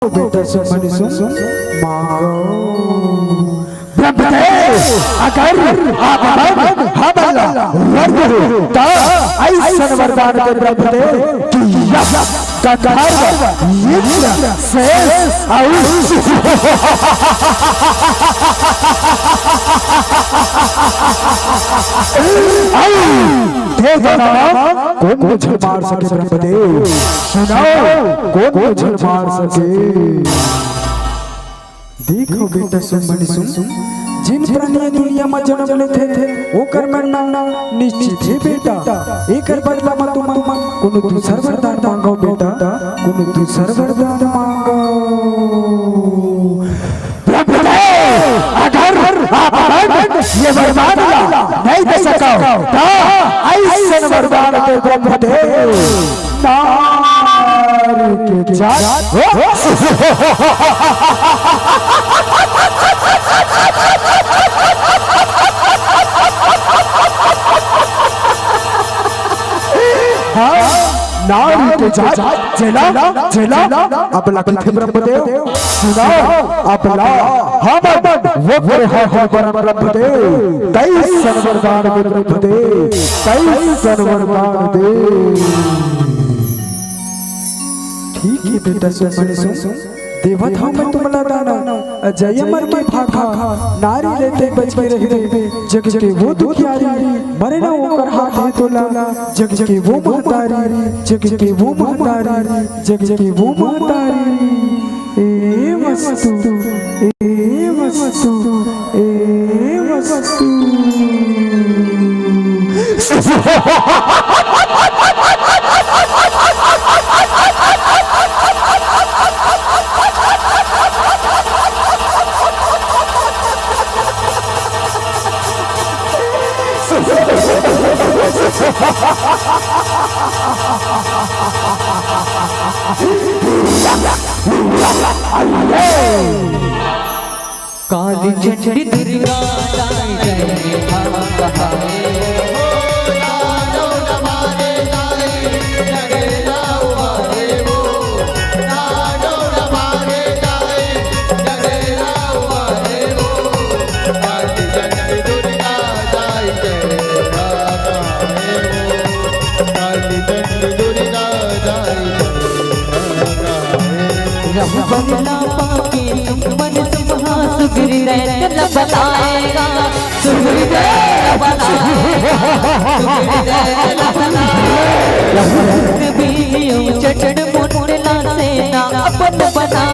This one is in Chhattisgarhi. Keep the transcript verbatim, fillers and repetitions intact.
बेटा सुमन सुन मांगो। ब्रह्मदेव, अगर आप मन हमन ला वर दो, त अइसन वरदान दे ब्रह्मदेव कि यक्ष, गंधर्व, यक्ष, शेष अउ अउ देव दानव कोन झन मार सके ब्रह्मदेव? सुनाओ, कोन झन मार सके? देखो बेटा सुमन सुन, जिन प्राणी दुनिया म जन्म लेथे, ओकर मरना निश्चित हे बेटा। एकर बदला म तुमन कोनो दूसर वरदान मांगो बेटा, कोनो दूसर वरदान मांगो। प्रभु, अगर आप मन ये वरदान ला नहीं दे सको, त अइसन वरदान दे ब्रह्मदेव। नारी के जात। हाँ, नारी के जात, जेला, जेला, अब लगथे ब्रह्मदेव, सुनाओ, अब ला, हमन, वो करे है, है ब्रह्मदेव, तैसन वरदान दे ब्रह्मदेव, तैसन वरदान दे। ठीक हे बेटा सुमन सुन, देवत हंव मैं तुमला दानव, अजय अमर के भाखा, नारी ले तैं बच के रहिबे, जग के वो दुखियारी, मरे न ओकर हाथ हे तोला, जग के वो महतारी, जग के वो महतारी, जग के वो महतारी। ए वस्तु, ए वस्तु, ए वस्तु। काली चंडी दुर्गा दाई जय। रघुबर ना पाके सुमन सुमहा सुग्रीव रैन न बताएगा। सुग्रीव रैन न बताएगा। सुग्रीव रैन न बताएगा। रघुबर भी यूं चटन मुटला सेना अपन बना